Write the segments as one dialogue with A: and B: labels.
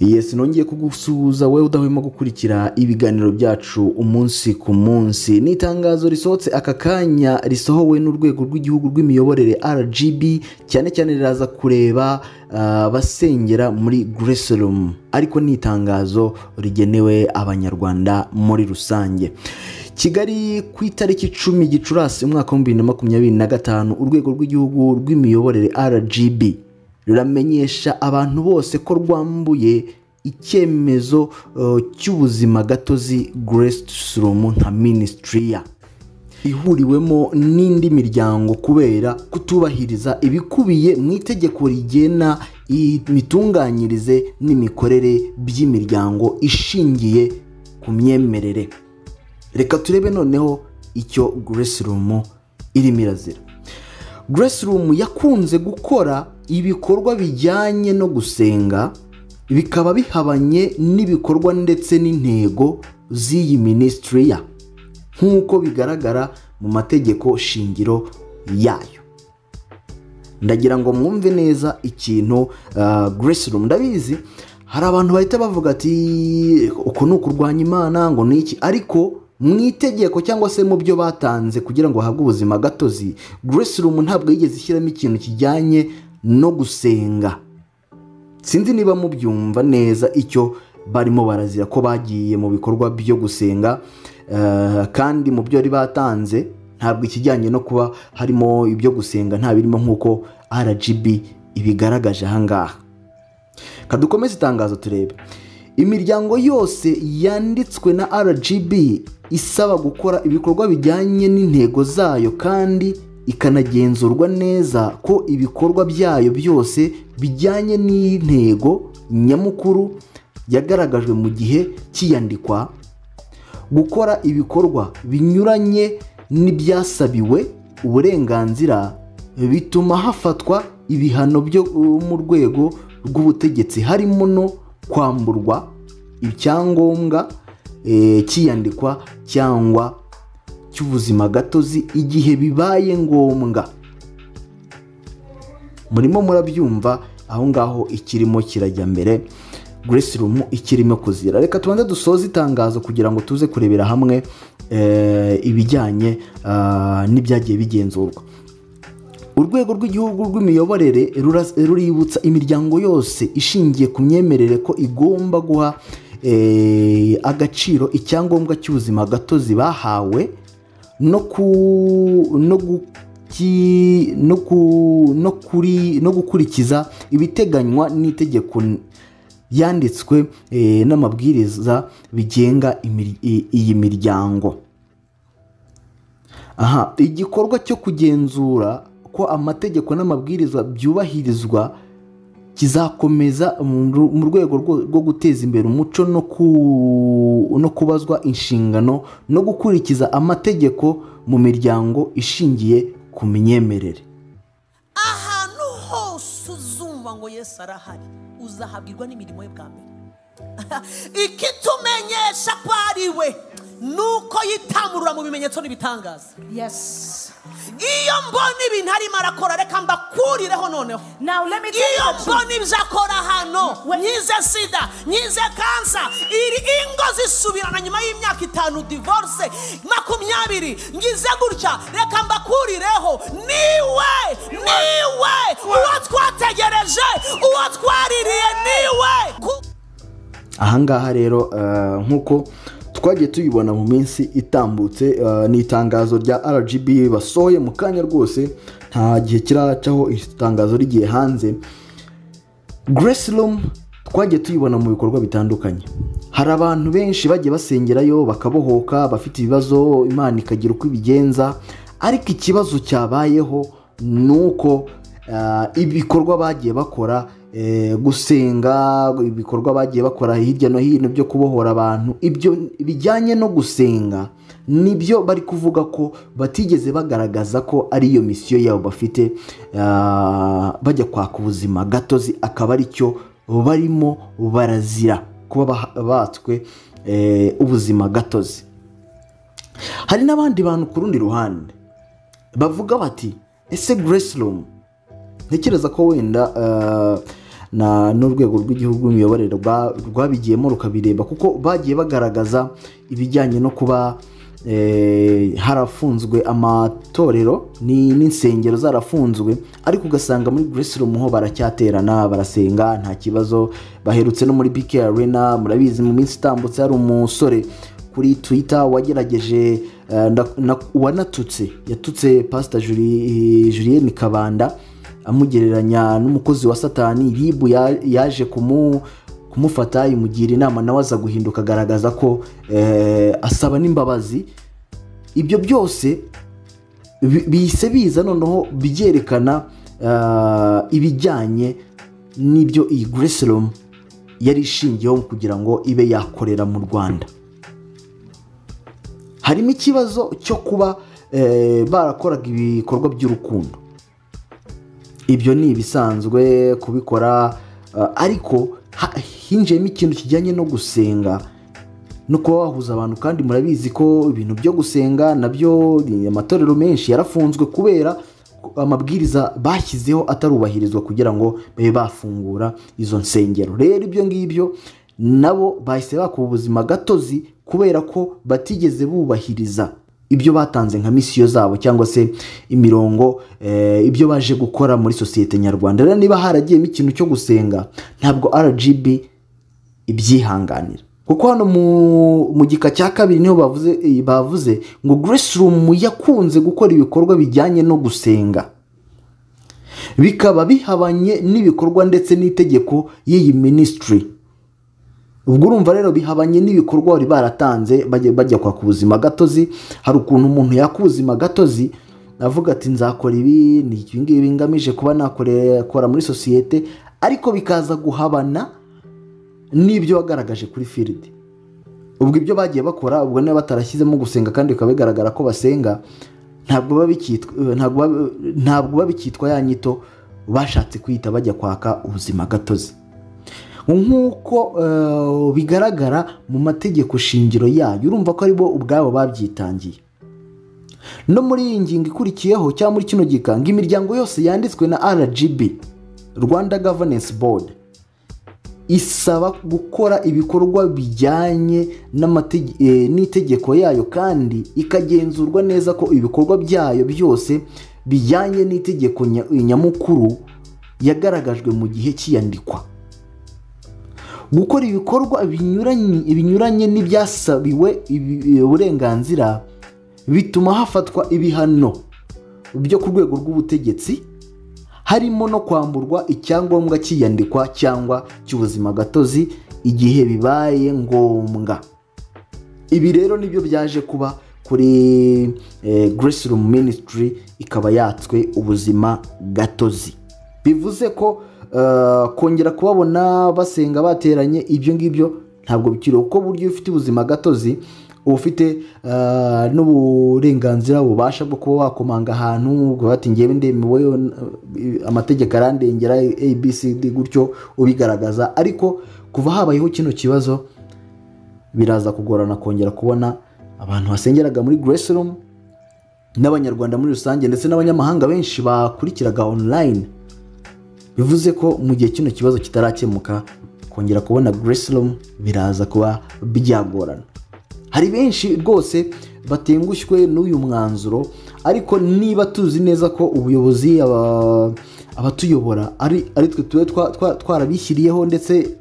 A: Yes, nongeye kugusuhuza wowe udahwema gukurikira ibiganiro byacu umunsi ku munsi. Ni itangazo risohotse aka kanya, risohowe n'urwego rw'igihugu rw'imiyoborere RGB, cyane cyane riraza kureba abasengera muri Grace Room, ariko ni itangazo rigenewe Abanyarwanda muri rusange. Kigali, ku itariki 10 Gicurasi umwaka wa 2025, urwego rw'igihugu rw'imiyoborere RGB ruramenyesha abantu bose ko rwambuye icyemezo cy'ubuzima gatozi Grace Room nka ministry ihuriwemo n'indi miryango kubera kutubahiriza ibikubiye mu itegeko rigena imitunganyirize n'imikorere by'imiryango ishingiye ku myemerere. Reka turebe noneho icyo Grace Room irimo irazira. Grace Room yakunze gukora ibikorwa bijyanye no gusenga, bikaba bihabanye n'ibikorwa ndetse n'intego z'iyi ministry nk'uko bigaragara mu mategeko shingiro yayo. Ndagira ngo mwumve neza ikintu Grace Room. Ndabizi hari abantu bahita bavuga ati uku ni ukurwanya Imana, ngo ni iki, ariko mu itegeko cyangwa se mu byo batanze kugira ngo bahabwe ubuzima gatozi, Grace Room ntabwo yigeze ishyiramo ikintu kijyanye no gusenga. Sinzi niba mubyumva neza icyo barimo barazira, ko bagiye mu bikorwa byo gusenga kandi mu byo bari batanze ntabwo ikijyanye no kuba harimo ibyo gusenga nta birimo, nk'uko RGB ibigaragaje ahangaha. Kadukomeze itangazo turebe. Imiryango yose yanditswe na RGB isaba gukora ibikorwa bijyanye n'intego zayo kandi ikanagenzurwa neza ko ibikorwa byayo byose bijyanye n'intego nyamukuru yagaragajwe mu gihe cy'iyandikwa. Gukora ibikorwa binyuranye n'ibyasabiwe uburenganzira bituma hafatwa ibihano byo mu rwego rw'ubutegetsi, harimo no kwamburwa icyangombwa cy'iyandikwa cyangwa cy'ubuzima gatozi igihe bibaye ngombwa. Murimo murabyumva aho ngaho ikirimo kirajya mbere, Grace Room ikirimo kuzira. Reka tubanze dusoze itangazo kugira ngo tuze kurebera hamwe ibijyanye n'ibyagiye bigenzurwa. Urwego rw'igihugu rw'imiyoborere ruributsa imiryango yose ishingiye ku myemerere ko igomba guha agaciro icyangombwa cy'ubuzima gatozi bahawe no ku no guki- no ku no kuri no gukurikiza ibiteganywa n'itegeko yanditswe n'amabwiriza bigenga iyi miryango. Aha, igikorwa cyo kugenzura ko amategeko n'amabwiriza byubahirizwa kizakomeza mu rwego rwo guteza imbere umuco no kubazwa inshingano no gukurikiza amategeko mu miryango ishingiye ku myemerere.
B: Ahantu hose uzumva ngo Yesu arahari, uzahabwirwa n'imirimo ye bwa mbere. Ikitumenyesha ko ari we nuko yitamurura mu bimenyetso n'ibitangaza. Iyo mbona ibintu arimo arakora, reka mbakurireho noneho.
C: Now let me tell
B: Iyo
C: you the truth.
B: mbona ibyo akora hano, nyize sida, nyize kansa, iri ingo zisubirana nyuma y'imyaka 5, divorce 20, ngize gutya, reka mbakurireho, niwe, niwe uwo twategereje, uwo twaririye, niwe.
A: Ahangaha rero, nk'uko twagiye tubibona mu minsi itambutse, ni itangazo rya RGB basohoye mu kanya rwose, nta gihe kiracaho iri tangazo rigiye hanze. Grace Room twagiye tuyibona mu bikorwa bitandukanye. Hari abantu benshi bagiye basengerayo bakabohoka, bafite ibibazo Imana ikagira uko ibigenza, ariko ikibazo cyabayeho ni uko ibikorwa bagiye bakora, gusenga, ibikorwa bagiye bakora hirya no hino byo kubohora abantu, ibyo bijyanye no gusenga nibyo bari kuvuga ko batigeze bagaragaza ko ari iyo mission yabo bafite bajya kwaka ubuzima gatozi, akaba aricyo barimo barazira, kuba batswe ubuzima gatozi. Hari n'abandi bantu ku rundi ruhande bavuga bati: ese Grace Room, ntekereza ko wenda n'urwego rw'igihugu rw'imiyoborere rwabigiyemo rukabireba, kuko bagiye bagaragaza ibijyanye no kuba harafunzwe amatorero n'insengero zarafunzwe, ariko ugasanga muri Grace Room ho baracyaterana, barasenga nta kibazo. Baherutse no muri BK Arena, murabizi mu minsi itambutse hari umusore kuri Twitter wagerageje wanatutse, yatutse Pastor Julienne Kabanda amugereranya n'umukozi wa Satani. RIB yaje kumufata imugira inama, nawe aza guhinduka agaragaza ko asaba n'imbabazi. Ibyo byose bihise biza noneho byerekana ibijyanye n'ibyo iyi Grace Room yari ishingiyeho kugira ngo ibe yakorera mu Rwanda. Harimo ikibazo cyo kuba barakoraga ibikorwa by'urukundo, ibyo ni ibisanzwe kubikora, ariko hinjiyemo ikintu kijyanye no gusenga no kuba wahuza abantu, kandi murabizi ko ibintu byo gusenga nabyo amatorero menshi yarafunzwe kubera amabwiriza bashyizeho atarubahirizwa kugira ngo babe bafungura izo nsengero. Rero ibyo ngibyo nabo bahise bakuba ubuzima gatozi kubera ko batigeze bubahiriza ibyo batanze nka misiyo zabo cyangwa se imirongo, ibyo baje gukora muri sosiyete nyarwanda. Rero niba haragiyemo ikintu cyo gusenga, ntabwo RGB ibyihanganira, kuko hano mu gika cya kabiri niho bavuze ngo Grace Room yakunze gukora ibikorwa bijyanye no gusenga, bikaba bihabanye n'ibikorwa ndetse n'itegeko y'iyi ministry. Ubwo urumva rero bihabanye n'ibikorwa bari baratanze bajya kwaka ubuzima gatozi. Hari ukuntu umuntu yaka ubuzima gatozi avuga ati nzakora ibi, ni ibi ngibi ngamije kuba nakora muri sosiyete, ariko bikaza guhabana n'ibyo wagaragaje kuri field. Ubwo ibyo bagiye bakora, ubwo niba batarashyizemo gusenga kandi bikaba bigaragara ko basenga, ntabwo bikitwa ya nyito bashatse kwita bajya kwaka ubuzima gatozi. Nk'uko bigaragara mu mategeko shingiro yayo, urumva ko aribo ubwabo babyitangiye. No muri iyi ngingo ikurikiyeho cyangwa muri kino gika, ngo imiryango yose yanditswe na RGB, Rwanda Governance Board, isaba gukora ibikorwa bijyanye n'itegeko yayo, kandi ikagenzurwa neza ko ibikorwa byayo byose bijyanye n'itegeko nyamukuru yagaragajwe mu gihe cy'iyandikwa. Gukora ibikorwa binyuranye n'ibyasabiwe uburenganzira bituma hafatwa ibihano byo ku rwego rw'ubutegetsi, harimo no kwamburwa icyangombwa cy'iyandikwa cyangwa cy'ubuzima gatozi igihe bibaye ngombwa. Ibi rero nibyo byaje kuba kuri Grace Room Ministry, ikaba yatswe ubuzima gatozi. Bivuze ko kongera kubabona basenga bateranye, ibyo ngibyo ntabwo bikiriho, kuko buryo ufite ubuzima gatozi uba ufite n'uburenganzira bubasha bwo kuba wakomanga ahantu bati ngewe ndemewe, amategeko arandengera ABCD gutyo ubigaragaza. Ariko kuva habayeho kino kibazo biraza kugorana kongera kubona abantu basengeraga muri Grace Room n'abanyarwanda muri rusange ndetse n'abanyamahanga benshi bakurikiraga online. Bivuze ko mu gihe kino kibazo kitarakemuka kongera kubona Grace Room biraza kuba byagorana. Hari benshi rwose batengushywe n'uyu mwanzuro, ariko niba tuzi neza ko ubuyobozi abatuyobora ari twe tube twarabishyiriyeho, ndetse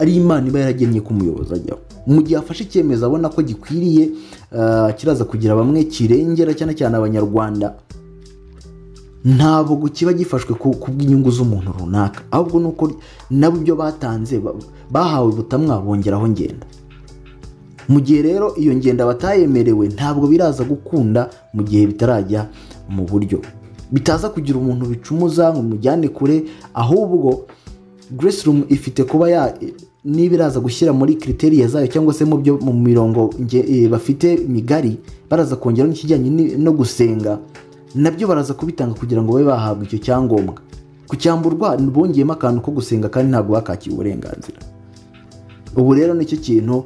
A: ari Imana iba yaragennye ko umuyobozi ajyaho, mu gihe afashe icyemezo abona ko gikwiriye, kiraza kugira bamwe kirengera cyane cyane abanyarwanda, ntabwo kiba gifashwe ku bw'inyungu z'umuntu runaka, ahubwo nuko nabo ibyo batanze bahawe ubutumwa bongeraho ngenda. Mu gihe rero iyo ngenda batayemerewe, ntabwo biraza gukunda mu gihe bitarajya mu buryo, bitaza kugira umuntu bicumuza ngo mujyane kure, ahubwo Grace Room ifite kuba niba iraza gushyira muri criteria zayo cyangwa se mu byo mu mirongo bafite migari, baraza kongera n'ikijyanye no gusenga nabyo baraza kubitanga kugira ngo babe bahabwa icyo cyangombwa. Kucyamburwa bongeyemo akantu ko gusenga kandi ntabwo bakakiye uburenganzira. Ubu rero nicyo kintu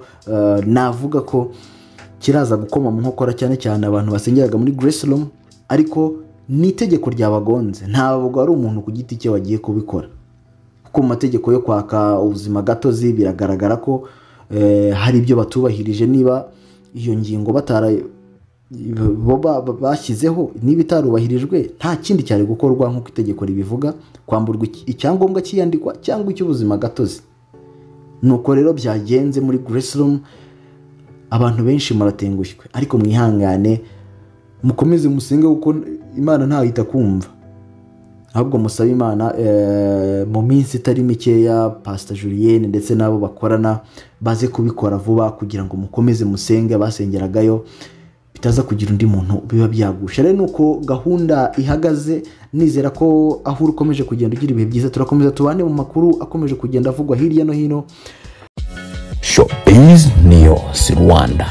A: navuga ko kiraza gukoma mu nkokora cyane cyane abantu basengeraga muri Grace Room, ariko ni itegeko ryabagonze, ntabwo ari umuntu ku giti cye wagiye kubikora. Kuko mu mategeko yo kwaka ubuzima gatozi biragaragara ko hari ibyo batubahirije. Niba iyo ngingo batara bo bashyizeho, niba itarubahirijwe, nta kindi cyari gukorwa nk'uko itegeko ribivuga: kwamburwa icyangombwa cy'iyandikwa cyangwa icy'ubuzima gatozi. Nuko rero byagenze muri Grace Room. Abantu benshi muratengushywe, ariko mwihangane, mukomeze musenge, kuko Imana ntahita kumva. Ahubwo musabe Imana mu minsi itari mikeya Pastor Julienne ndetse n'abo bakorana baze kubikora vuba, kugira ngo mukomeze musenge abasengeragayo, bitaza kugira undi muntu biba byagusha. Rero nuko gahunda ihagaze. Nizera ko aho uri ukomeje kugenda ugira ibihe byiza. Turakomeza tubane mu makuru akomeje kugenda avugwa hirya no hino.
C: Showbiz News Rwanda.